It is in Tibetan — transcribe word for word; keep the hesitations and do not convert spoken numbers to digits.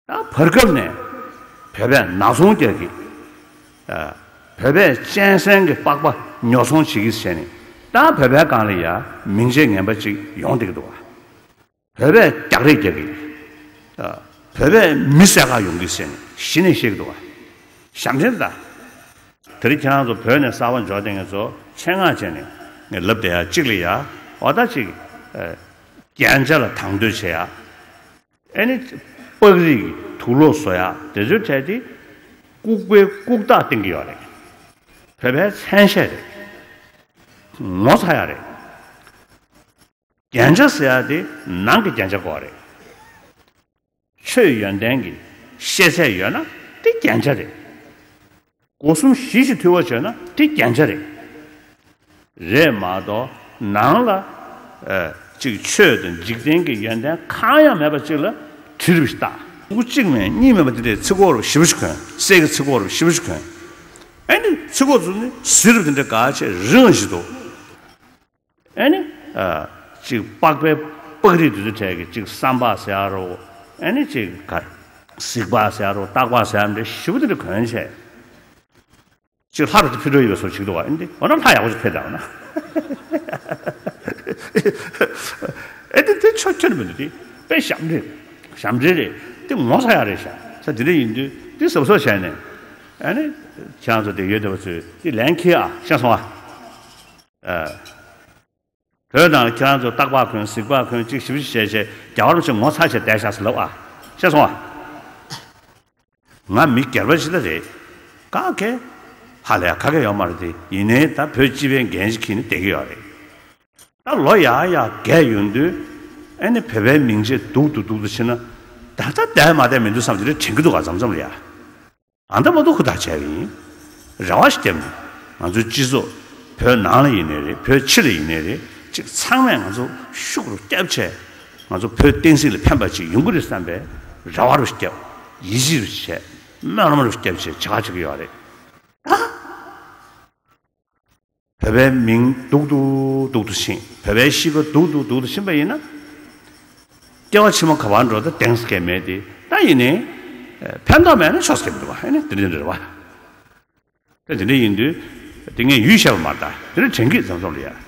ད་བར་སྐབས་ནས་བོད་པས་ནག་ཚོང་རྒྱག་གི། ཨ། བོད་པས་གཅན་གཟན་གྱི་པགས་པ་ཉོ་ཚོང་བྱེད་ཀྱི་བྱས་ནས། ད་བོད་པའི་སྒང་ལ་ཡ་མིང་ཆད་ངན་པ་ཅིག་ཡོང་བསྡད་ཀྱི་འདུག་བ། བོད་པས་རྒྱག་རེས་རྒྱག་གི། ཨ། བོད་པས་མི་བསད་ག་ཡོང་གི་ཟེར་ནས་གཞི་ནས་བཤད་ཀྱི་འདུག་བ། ཞབས་འདྲེན་ད། དེ་རིང་ཁྱེད་རང་ཚོ་བོད་ནས་གསར་པ་འབྱོར་བསྡད་མཁན་ཚོ་ཆེད་མངགས་བྱས་ནས་ངས་ལབ་བསྡད་ཡ་གཅིག་ལ་ཡ། འོ་ད་ཅིག་ཨ། རྒྱན་ཆ་ལ་དང་དོད་བྱེད་ཡ། ཨ་ནི་པགས་རིགས་ཀྱི་དུག་ལོག་བཟོ་ཡ་དེ་ཚོའི་གྲས་དེ་ལྐུགས་པའི་ལྐུགས་རྟགས་བསྟན་གྱི་ཡོད་རེད། བོད་པའི་མཚན་ཤས་རེད། ངོ་ཚ་ཡ་རེད། རྒྱན་ཆ་ཟེར་ཡ་དེ་ནང་གི་རྒྱན་ཆ་དགོས་རེད། ཆོས་ཡོན་ཏན་གྱི་ཤེས་ཚད་ཡོད་ན་དེ་རྒྱན་ཆ་རེད། སྒོ་གསུམ་ཞི་ཞིང་དུལ་བ་བྱས་ན་དེ་རྒྱན་ཆ་རེད། རེད་མ་གཏོགས་ནང་ལ་ཨ། ཅིག་ཆོས་དང་འཇིག་རྟེན་གྱི་ཡོན་ཏན་གང་ཡང་མེད་པ་ཅིག་ལ་གྲི་རུ་ཞིག་བཏགས། ཕྲུ་གུ་གཅིག་མིན་གཉིས་མིན་པ་དེ་འདྲའི་ཚིགས་ཁོག་རུ་ཞེ་པོ་ཞིག་གོན། གསེར་གྱི་ཚིགས་ཁོག་རུ་ཞེ་པོ་ཞིག་གོན། ཨ་ནི་ཚིགས་ཁོག་ཚོ་ནི་གཟི་རུ་དེ་འདྲ་འགའ་ཆེ་རིང་བ་ཞིག་འདུག་ཨ་ནི་ཨ། ཅིག་པགས་པའི་པགས་རིགས་དེ་ཚོའི་གྲས་ཀྱི་ཅིག་སྲམ་པགས་ཟེར་ཡ་རོ། ཨ་ནི་ཅིག་ག་གཟིག་པགས་ཟེར་ཡ་རོ། སྟག་པགས་ཟེར་ཡ་འདྲ་ཞེ་པོ་དེ་འདྲ་གོན་བྱས། ཅིག་ལྷ་རུ་ཕེབས་འགྲོ་ཡོད་པའི་བཟོ་ཅིག་འདུག་བ། ཨེ་འདི་འོ་ན་ལྷ་ཡག་པོ་ཅིག་ཕེབས་དང་ན། ཨེ་འདི་དེ་ཆོ་ཁྱོད་མི་འདུག་དེ་དཔེ་ཞབས་འདྲེན། ཞབས་འདྲེན་རེད། དེ་ངོ་ཚ་ཡག་རེད་ཤག་ས་དེ་འདྲ་ཡིན་དུས་དེ་གཟབ་གཟབ་བྱས་ནས། ཨ་ནི་ཁྱེད་རང་ཚོ་དེ་ཡོད་བསྡད་པ་ཚོས་དེ་ལན་ཁྱེར་ཨ། ཤེས་སོང་ཨ། ཨ། བོད་ནང་ལ་ཁྱེད་རང་ཚོ་སྟག་པགས་གོན་གཟིག་པགས་གོན་ཅིག་ཞིབ་ཞིབ་བྱས་བྱས་རྒྱལ་བ་རིན་པོ་ཆེ་ངོ་ཚ་བྱས་བསྡད་ཤག་ཟེར་ལབ་ཨ། ཤེས་སོང་ཨ། ང་མི་སྒེར་པ་ཞིག་ད་རེད། ག་གེ། ཧ་ལས་ཡ་ག་གེ་ཡོད་མ་རེད་དེ། ཡིན་ནའི་ད་བོད་སྤྱི་པའི་འགན་ཞིག་འཁྱེར་ནས་བསྡད་ཀྱི་ཡོད་རེད། ད་ལོ་ཡག་ཡག་རྒས་ཡོང་དུས་ཨ་ནི་བོད་པའི་མིང་ཆད་སྡུག་ཏུ་སྡུག་ཏུ་ཕྱིན་ན། ད་ལྟ་བསྡད་མ་བསྡད་མི་འདུག་བསམ་གྱི་རེད། དྲན་གྱི་འདུག་ག་མཚམས་མཚམས་ལ་ཡ། ཨ་ད་མ་གཏོགས་ཧུར་ཐག་བྱས་པ་ཡིན། རེ་བ་ཞིག་བརྒྱབ་ནས་ང་ཚོའི་སྤྱི་ཚོགས་བོད་ནང་ལ་ཡིན་ནའི་རེད། བོད་ཕྱི་ལ་ཡིན་ནའི་རེད། ཅིག་ཚང་མས་ང་ཚོ་ཤུགས་རུ་བརྒྱབ་བྱས། ང་ཚོ་བོད་བསྟན་སྲིད་ལ་ཕན་པ་ཅིག་ཡོང་གི་རེད་བསམ་པའི་རེ་བ་རུ་བརྒྱབ། ཡིད་ཆེས་རུ་བྱས། སྨོན་ལམ་རུ་བརྒྱབ་བྱས་བྱེད་ག་བྱེད་ཀྱི་ཡོད་རེད། ད་བོད་པའི་མིང་སྡུག་ཏུ་སྡུག་ཏུ་ཕྱིན། བོད་པའི་གཤིས་ཀ་སྡུག་ཏུ་སྡུག་ཏུ་ཕྱིན་པ་ཡིན་ན། སྐྱེ་བ་ཕྱི་མ་ག་པར་འགྲོ་ད་གདེང་ས་གས་མེད་དེ། ད་ཡིན་ནའི་ཕན་ཐོགས་མེད་ན་ཆོག་ས་གས་མི་འདུག་བ། ཨ་ནི་དེ་འདྲ་རེད་བ། ད་དེ་འདྲ་ཡིན་དུས་དེ་ངས་ཡུལ་བཤད་པ་མ་རེད། ད་དེ་འདྲ་དྲན་གྱི་མཚམས་མཚམས་ལ་ཡ།